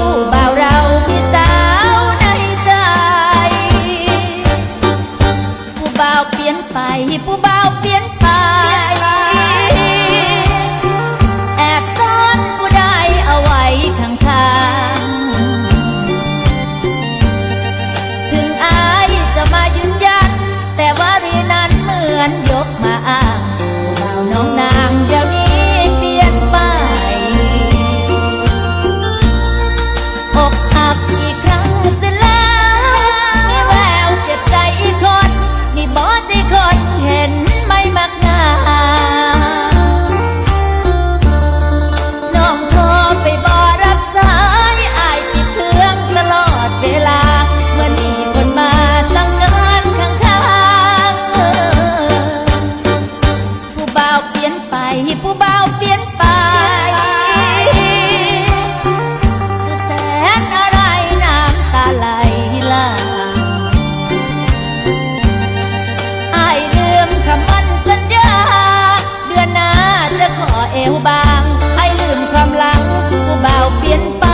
ຜູ້ບ່າວເຮົາ ພີ່ສາວໃນໃຈ. ຜູ້ບ່າວປ່ຽນໄປ ຜູ້ບ່າວປ່ຽນໄປ ແອບຊ້ອນຜູ້ໃດເອົາໄວ້ຂ້າງໆ. ເຖິງອ້າຍຈະມາຢືນຢັນ ແຕ່ວ່າຣີນັ້ນເໝືອນຍົກມາອ້າງ ຜູ້ບ່າວນ້ອງນາງດຽວນີ້ປ່ຽນໄປ. ອົກຫັກອີກຄັ້ງເສຍແລ້ວ ມີແວວເຈັບໃຈອີກຄົນ ນີ້ບໍ່ໃຊ່ຄົນເຫັນໄມ້ມັກງາ. ນ້ອງໂທໄປບໍ່ຮັບສາຍ ອ້າຍຕິດເຄື່ອງຕະຫຼອດເວລາ ເໝືອນມີຄົນມາສັ່ງການຂ້າງໆ. ຜູ້ບ່າວປ່ຽນໄປ ຜູ້ບ່າວປ່ຽນໄປ ສະແສນອາໄລນ້ຳຕາໄຫຼຫຼາງ. ອ້າຍລືມຄຳໝັ້ນສັນຍາ ເດືອນໜ້າຈະຂໍແອວບາງ ໃຫ້ລືມຄວາມຫຼັງ ຜູ້ບ່າວປ່ຽນໄປ.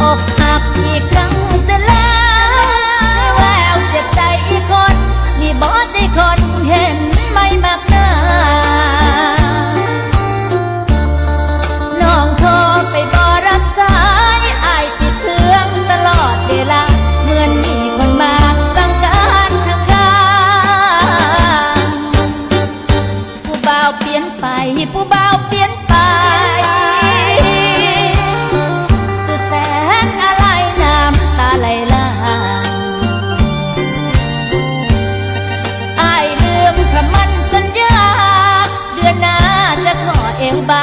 ອົກຫັກອີກຄັ້ງເສຍແລ້ວ ແວວເຈັບໃຈອີກຄົນ ນີ້ບໍ່ໃຊ່ຄົນເຫັນໄມ້ມັກງາ. ນ້ອງໂທໄປບໍ່ຮັບສາຍ ອ້າຍຕິດເຄື່ອງຕະຫຼອດເວລາ ເໝືອນມີຄົນມາສັ່ງການຂ້າງໆ. ຜູ້ບ່າວປ່ຽນໄປ ຜູ້ບ່າວປ່ຽນໄປ ສະແສນອາໄລນ້ຳຕາໄຫຼຫຼາງ. ອ້າຍລືມຄຳໝັ້ນສັນຍາ ເດືອນໜ້າຈະຂໍແອວບ